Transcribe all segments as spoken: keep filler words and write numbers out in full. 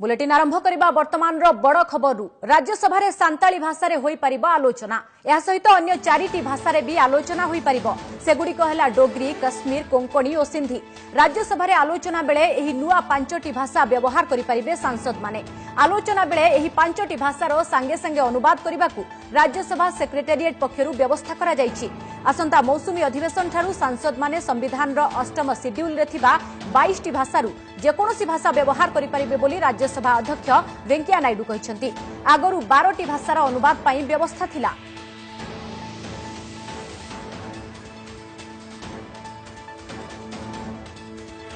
Bulletin ଆରମ୍ଭ କରିବା ବର୍ତ୍ତମାନର ବଡ଼ ଖବରରୁ। ରାଜ୍ୟସଭାରେ ସାନ୍ତାଳୀ ଭାଷାରେ ହୋଇପାରିବ ଆଲୋଚନା। ଏହା ସହିତ ଅନ୍ୟ ଚାରିଟି ଭାଷାରେ ବି ଆଲୋଚନା ହୋଇପାରିବ। ସେଗୁଡ଼ିକ ହେଲା ଡୋଗ୍ରୀ, କଶ୍ମୀର, କୋଙ୍କଣୀ ଓ ସିନ୍ଧି। ରାଜ୍ୟସଭାରେ ଆଲୋଚନା ବେଳେ ଏହି ନୂଆ ପାଞ୍ଚଟି ଭାଷା ବ୍ୟବହାର କରିପାରିବେ ସାଂସଦମାନେ। ଆଲୋଚନା ବେଳେ ଏହି ପାଞ୍ଚଟି ଭାଷାର ସାଙ୍ଗେ ସାଙ୍ଗେ ଅନୁବାଦ କରିବାକୁ ରାଜ୍ୟସଭା ସେକ୍ରେଟାରିଏଟ୍ ପକ୍ଷରୁ ବ୍ୟବସ୍ଥା କରାଯାଇଛି। ଆସନ୍ତା ମୌସୁମୀ ଅଧିବେଶନଠାରୁ ସାଂସଦମାନେ ସମ୍ବିଧାନର ଅଷ୍ଟମ ସିଡ୍ୟୁଲରେ ଥିବା ବାଇଶଟି ଭାଷାରୁ ଯେକୌଣସି ଭାଷା ବ୍ୟବହାର କରିପାରିବେ ବୋଲି ରାଜ୍ୟସଭା ଅଧ୍ୟକ୍ଷ ଭେଙ୍କିୟା ନାଇଡୁ କହିଛନ୍ତି। ଆଗରୁ ବାରଟି ଭାଷାର ଅନୁବାଦ ପାଇଁ ବ୍ୟବସ୍ଥା ଥିଲା।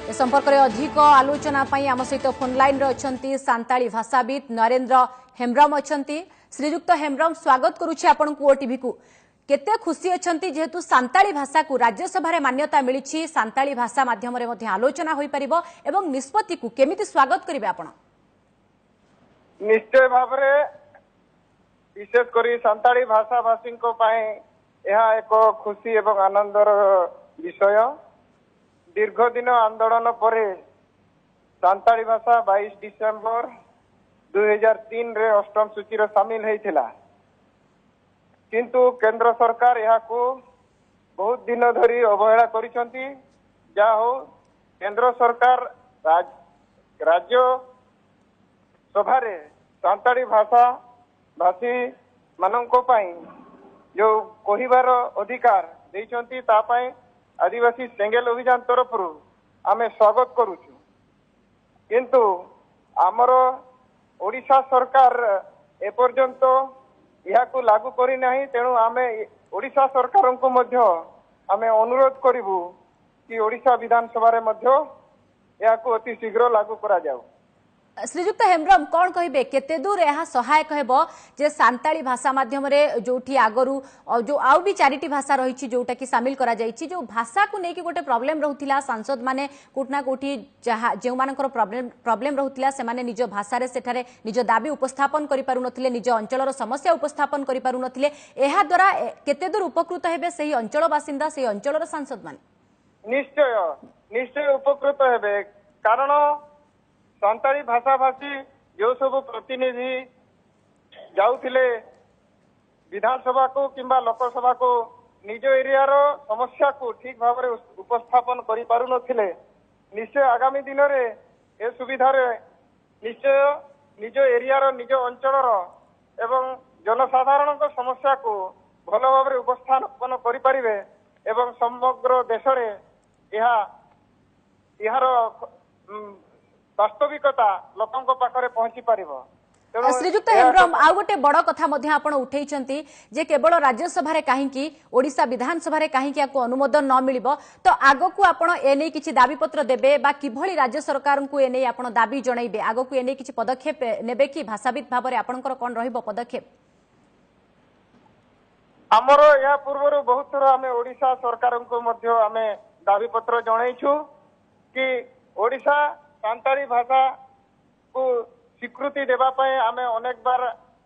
ଏ ସମ୍ପର୍କରେ ଅଧିକ ଆଲୋଚନା ପାଇଁ ଆମ ସହିତ ଫୋନ୍ ଲାଇନ୍ରେ ଅଛନ୍ତି ସାନ୍ତାଳୀ ଭାଷାବିତ୍ ନରେନ୍ଦ୍ର ହେମ୍ବ୍ରମ ଅଛନ୍ତି। ଶ୍ରୀଯୁକ୍ତ ହେମ୍ବ୍ରମ, ସ୍ୱାଗତ କରୁଛି ଆପଣଙ୍କୁ ଓଟିଭିକୁ। କେତେ ଖୁସି ଅଛନ୍ତି ଯେହେତୁ ସାନ୍ତାଳୀ ଭାଷାକୁ ରାଜ୍ୟସଭାରେ ମାନ୍ୟତା ମିଳିଛି, ସାନ୍ତାଳୀ ଭାଷା ମାଧ୍ୟମରେ ମଧ୍ୟ ଆଲୋଚନା ହୋଇପାରିବ ଏବଂ ନିଷ୍ପତ୍ତିକୁ କେମିତି ସ୍ୱାଗତ କରିବେ ଆପଣ? ନିଶ୍ଚୟ ଭାବରେ, ବିଶେଷ କରି ସାନ୍ତାଳୀ ଭାଷାଭାଷୀଙ୍କ ପାଇଁ ଏହା ଏକ ଖୁସି ଏବଂ ଆନନ୍ଦର ବିଷୟ। ଦୀର୍ଘ ଦିନ ଆନ୍ଦୋଳନ ପରେ ସାନ୍ତାଳୀ ଭାଷା ବାଇଶ ଡିସେମ୍ବର ଦୁଇ ହଜାର ତିନିରେ ଅଷ୍ଟମ ସୂଚୀରେ ସାମିଲ ହେଇଥିଲା। କିନ୍ତୁ କେନ୍ଦ୍ର ସରକାର ଏହାକୁ ବହୁତ ଦିନ ଧରି ଅବହେଳା କରିଛନ୍ତି। ଯାହା ହଉ, କେନ୍ଦ୍ର ସରକାର ରାଜ- ରାଜ୍ୟ ସଭାରେ ସାନ୍ତାଳୀ ଭାଷା ଭାଷୀ ମାନଙ୍କ ପାଇଁ ଯେଉଁ କହିବାର ଅଧିକାର ଦେଇଛନ୍ତି, ତା ପାଇଁ ଆଦିବାସୀ ସେଙ୍ଗେଲ ଅଭିଯାନ ତରଫରୁ ଆମେ ସ୍ୱାଗତ କରୁଛୁ। କିନ୍ତୁ ଆମର ଓଡ଼ିଶା ସରକାର ଏପର୍ଯ୍ୟନ୍ତ ଏହାକୁ ଲାଗୁ କରିନାହିଁ। ତେଣୁ ଆମେ ଓଡ଼ିଶା ସରକାରଙ୍କୁ ମଧ୍ୟ ଆମେ ଅନୁରୋଧ କରିବୁ କି ଓଡ଼ିଶା ବିଧାନସଭାରେ ମଧ୍ୟ ଏହାକୁ ଅତି ଶୀଘ୍ର ଲାଗୁ କରାଯାଉ। ଶ୍ରୀଯୁକ୍ତ ହେମ୍ବ୍ରମ, କ'ଣ କହିବେ, କେତେ ଦୂର ଏହା ସହାୟକ ହେବ ଯେ ସାନ୍ତାଳୀ ଭାଷା ମାଧ୍ୟମରେ ଯୋଉଠି ଆଗରୁ ଅ, ଯୋଉ ଆଉ ବି ଚାରିଟି ଭାଷା ରହିଛି ଯୋଉଟା କି ସାମିଲ କରାଯାଇଛି, ଯୋଉ ଭାଷାକୁ ନେଇକି ଗୋଟେ ପ୍ରୋବ୍ଲେମ ରହୁଥିଲା, ସାଂସଦମାନେ କୋଉଠି ନା କୋଉଠି ଯାହା ଯେଉଁମାନଙ୍କର ପ୍ରୋବ୍ଲେମ ପ୍ରୋବ୍ଲେମ ରହୁଥିଲା, ସେମାନେ ନିଜ ଭାଷାରେ ସେଠାରେ ନିଜ ଦାବି ଉପସ୍ଥାପନ କରିପାରୁନଥିଲେ, ନିଜ ଅଞ୍ଚଳର ସମସ୍ୟା ଉପସ୍ଥାପନ କରିପାରୁନଥିଲେ। ଏହା ଦ୍ୱାରା ଏ, କେତେ ଦୂର ଉପକୃତ ହେବେ ସେହି ଅଞ୍ଚଳ ବାସିନ୍ଦା, ସେହି ଅଞ୍ଚଳର ସାଂସଦମାନେ? ନିଶ୍ଚୟ, ନିଶ୍ଚୟ ଉପକୃତ ହେବେ। କାରଣ ସାନ୍ତାଳୀ ଭାଷାଭାଷୀ ଯେଉଁ ସବୁ ପ୍ରତିନିଧି ଯାଉଥିଲେ ବିଧାନସଭାକୁ କିମ୍ବା ଲୋକସଭାକୁ, ନିଜ ଏରିଆର ସମସ୍ୟାକୁ ଠିକ୍ ଭାବରେ ଉପ- ଉପସ୍ଥାପନ କରିପାରୁନଥିଲେ, ନିଶ୍ଚୟ ଆଗାମୀ ଦିନରେ ଏ ସୁବିଧାରେ ନିଶ୍ଚୟ ନିଜ ଏରିଆର, ନିଜ ଅଞ୍ଚଳର ଏବଂ ଜନସାଧାରଣଙ୍କ ସମସ୍ୟାକୁ ଭଲ ଭାବରେ ଉପସ୍ଥାପନ କରିପାରିବେ ଏବଂ ସମଗ୍ର ଦେଶରେ ଏହା, ଏହାର, ଉଁ, ବାସ୍ତବିକତା ଲୋକଙ୍କ ପାଖରେ ପହଞ୍ଚି ପାରିବ। ତେଣୁ ଶ୍ରୀଯୁକ୍ତ ଏହା ହେମ୍ବ୍ରମ, ଆଉ ଗୋଟେ ବଡ଼ କଥା ମଧ୍ୟ ଆପଣ ଉଠେଇଛନ୍ତି ଯେ କେବଳ ରାଜ୍ୟସଭାରେ କାହିଁକି, ଓଡ଼ିଶା ବିଧାନସଭାରେ କାହିଁକି ୟାକୁ ଅନୁମୋଦନ ନ ମିଳିବ, ତ ଆଗକୁ ଆପଣ ଏ ନେଇ କିଛି ଦାବିପତ୍ର ଦେବେ ବା କିଭଳି ରାଜ୍ୟ ସରକାରଙ୍କୁ ଏ ନେଇ ଆପଣ ଦାବି ଜଣାଇବେ, ଆଗକୁ ଏ ନେଇ କିଛି ପଦକ୍ଷେପ ନେବେ କି? ଭାଷାବିତ୍ ଭାବରେ ଆପଣଙ୍କର କ'ଣ ରହିବ ପଦକ୍ଷେପ? ଆମର ଏହା ପୂର୍ବରୁ ବହୁତ ଥର ଆମେ ଓଡ଼ିଶା ସରକାରଙ୍କୁ ମଧ୍ୟ ଆମେ ଦାବିପତ୍ର ଜଣାଇଛୁ କି ଓଡ଼ିଶା ସାନ୍ତାଳୀ ଭାଷାକୁ ସ୍ୱୀକୃତି ଦେବା ପାଇଁ ଆମେ ଅନେକ ବାର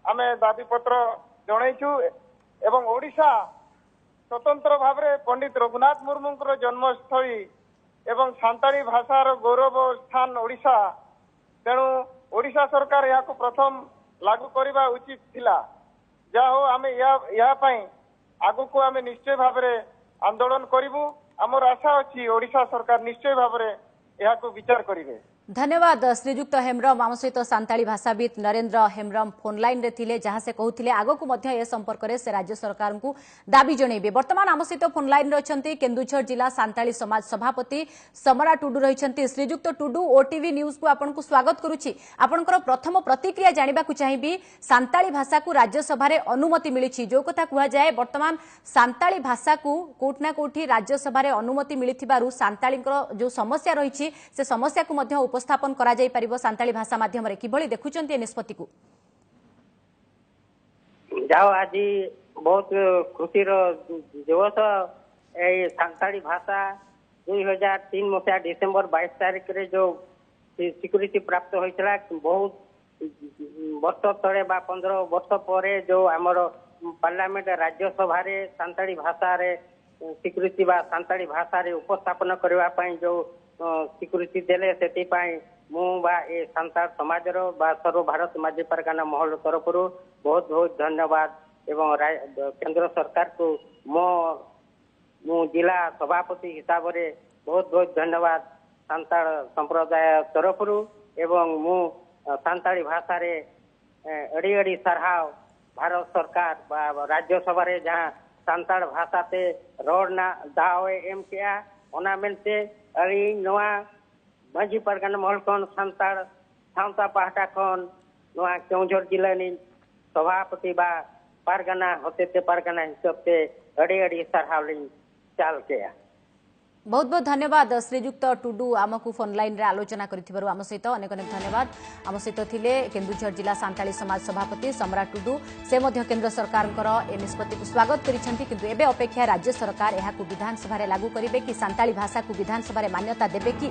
ଆମେ ଦାବିପତ୍ର ଜଣାଇଛୁ ଏବଂ ଓଡ଼ିଶା ସ୍ୱତନ୍ତ୍ର ଭାବରେ ପଣ୍ଡିତ ରଘୁନାଥ ମୁର୍ମୁଙ୍କର ଜନ୍ମସ୍ଥଳୀ ଏବଂ ସାନ୍ତାଳୀ ଭାଷାର ଗୌରବ ସ୍ଥାନ ଓଡ଼ିଶା। ତେଣୁ ଓଡ଼ିଶା ସରକାର ଏହାକୁ ପ୍ରଥମ ଲାଗୁ କରିବା ଉଚିତ ଥିଲା। ଯାହା ହଉ, ଆମେ ଏହା, ଏହା ପାଇଁ ଆଗକୁ ଆମେ ନିଶ୍ଚୟ ଭାବରେ ଆନ୍ଦୋଳନ କରିବୁ। ଆମର ଆଶା ଅଛି ଓଡ଼ିଶା ସରକାର ନିଶ୍ଚୟ ଭାବରେ ଏହାକୁ ବିଚାର କରିବେ। ଧନ୍ୟବାଦ ଶ୍ରୀଯୁକ୍ତ ହେମ୍ବ୍ରମ। ଆମ ସହିତ ସାନ୍ତାଳୀ ଭାଷାବିତ୍ ନରେନ୍ଦ୍ର ହେମ୍ବ୍ରମ ଫୋନ୍ ଲାଇନ୍ରେ ଥିଲେ, ଯାହା ସେ କହୁଥିଲେ ଆଗକୁ ମଧ୍ୟ ଏ ସମ୍ପର୍କରେ ସେ ରାଜ୍ୟ ସରକାରଙ୍କୁ ଦାବି ଜଣାଇବେ। ବର୍ତ୍ତମାନ ଆମ ସହିତ ଫୋନ୍ ଲାଇନ୍ରେ ଅଛନ୍ତି କେନ୍ଦୁଝର ଜିଲ୍ଲା ସାନ୍ତାଳୀ ସମାଜ ସଭାପତି ସମରା ଟୁଡୁ ରହିଛନ୍ତି। ଶ୍ରୀଯୁକ୍ତ ଟୁଡୁ, ଓଟିଭି ନ୍ୟୁଜ୍କୁ ଆପଣଙ୍କୁ ସ୍ୱାଗତ କରୁଛି। ଆପଣଙ୍କର ପ୍ରଥମ ପ୍ରତିକ୍ରିୟା ଜାଣିବାକୁ ଚାହିଁବି, ସାନ୍ତାଳୀ ଭାଷାକୁ ରାଜ୍ୟସଭାରେ ଅନୁମତି ମିଳିଛି, ଯେଉଁ କଥା କୁହାଯାଏ ବର୍ତ୍ତମାନ ସାନ୍ତାଳୀ ଭାଷାକୁ କୋଉଠି ନା କୋଉଠି ରାଜ୍ୟସଭାରେ ଅନୁମତି ମିଳିଥିବାରୁ ସାନ୍ତାଳୀଙ୍କର ଯେଉଁ ସମସ୍ୟା ରହିଛି ସେ ସମସ୍ୟାକୁ ମଧ୍ୟ ଉପସ୍ଥାପନ କରାଯାଇପାରିବ ସାନ୍ତାଳୀ ଭାଷା ମାଧ୍ୟମରେ। କିଭଳି ଦେଖୁଛନ୍ତି ଏ ନିଷ୍ପତ୍ତିକୁ? ଯାହା ହଉ, ଆଜି ବହୁତ ଖୁସିର ଦିବସ। ଏଇ ସାନ୍ତାଳୀ ଭାଷା ଦୁଇ ହଜାର ତିନି ମସିହା ଡିସେମ୍ବର ବାଇଶ ତାରିଖରେ ଯୋଉ ସ୍ୱୀ- ସ୍ୱୀକୃତି ପ୍ରାପ୍ତ ହୋଇଥିଲା, ବହୁତ ବର୍ଷ ତଳେ ବା ପନ୍ଦର ବର୍ଷ ପରେ ଯୋଉ ଆମର ପାର୍ଲାମେଣ୍ଟ, ରାଜ୍ୟସଭାରେ ସାନ୍ତାଳୀ ଭାଷାରେ ସ୍ୱୀକୃତି ବା ସାନ୍ତାଳୀ ଭାଷାରେ ଉପସ୍ଥାପନ କରିବା ପାଇଁ ଯୋଉ, ଅ, ସ୍ୱୀକୃତି ଦେଲେ, ସେଥିପାଇଁ ମୁଁ ବା ଏ ସାନ୍ତାଳ ସମାଜର ବା ସର୍ବ ଭାରତ ମାଝୀ ପାରଗାନା ମହଲ ତରଫରୁ ବହୁତ ବହୁତ ଧନ୍ୟବାଦ ଏବଂ ରା- କେନ୍ଦ୍ର ସରକାରକୁ ମୋ ମୁଁ ଜିଲ୍ଲା ସଭାପତି ହିସାବରେ ବହୁତ ବହୁତ ଧନ୍ୟବାଦ ସାନ୍ତାଳ ସମ୍ପ୍ରଦାୟ ତରଫରୁ ଏବଂ ମୁଁ ଅ, ସାନ୍ତାଳୀ ଭାଷାରେ ଏ, ଏଡ଼ି ଏଡ଼ି ସାରହାᱣ ᱵᱷᱟᱨᱚᱛ ᱥᱚᱨᱠᱟᱨ ᱵᱟ ᱨᱟᱡᱽᱡᱚ ᱥᱚᱵᱷᱟ ᱨᱮ ᱡᱟᱦᱟᱸ ᱥᱟᱱᱛᱟᱲ ᱵᱷᱟᱥᱟ ᱛᱮ ᱨᱚᱲ ᱨᱮᱱᱟᱜ ᱫᱟᱣ ᱮ ᱮᱢ ᱠᱮᱜᱼᱟ, ᱚᱱᱟ ᱢᱮᱱᱛᱮ ᱟᱹᱞᱤᱧ ᱱᱚᱣᱟ ᱢᱟᱹᱡᱷᱤ ᱯᱟᱨᱜᱟᱱᱟ ᱢᱚᱦᱚᱞ ᱠᱷᱚᱱ ᱥᱟᱱᱛᱟᱲ ᱥᱟᱶᱛᱟ ᱯᱟᱦᱴᱟ ᱠᱷᱚᱱ ᱱᱚᱣᱟ ᱠᱮᱣᱚᱱᱡᱷᱚᱨ ᱡᱤᱞᱟᱹ ᱨᱤᱱ ᱥᱚᱵᱷᱟᱯᱚᱛᱤ ᱵᱟ ᱯᱟᱨᱜᱟᱱᱟ ᱦᱚᱛᱮᱛᱮ ᱯᱟᱨᱜᱟᱱᱟ ᱦᱤᱥᱟᱹᱵ ᱛᱮ ᱟᱹᱰᱤ ᱟᱹᱰᱤ ᱥᱟᱨᱦᱟᱣ ᱞᱤᱧ ᱪᱟᱞ ᱠᱮᱜᱼᱟ᱾ ବହୁତ ବହୁତ ଧନ୍ୟବାଦ ଶ୍ରୀଯୁକ୍ତ ଟୁଡୁ, ଆମକୁ ଫୋନ୍ ଲାଇନ୍ରେ ଆଲୋଚନା କରିଥିବାରୁ ଆମ ସହିତ ଅନେକ ଅନେକ ଧନ୍ୟବାଦ। ଆମ ସହିତ ଥିଲେ କେନ୍ଦୁଝର ଜିଲ୍ଲା ସାନ୍ତାଳୀ ସମାଜ ସଭାପତି ସମରା ଟୁଡୁ। ସେ ମଧ୍ୟ କେନ୍ଦ୍ର ସରକାରଙ୍କର ଏ ନିଷ୍ପତ୍ତିକୁ ସ୍ୱାଗତ କରିଛନ୍ତି, କିନ୍ତୁ ଏବେ ଅପେକ୍ଷା ରାଜ୍ୟ ସରକାର ଏହାକୁ ବିଧାନସଭାରେ ଲାଗୁ କରିବେ କି ସାନ୍ତାଳୀ ଭାଷାକୁ ବିଧାନସଭାରେ ମାନ୍ୟତା ଦେବେ କି?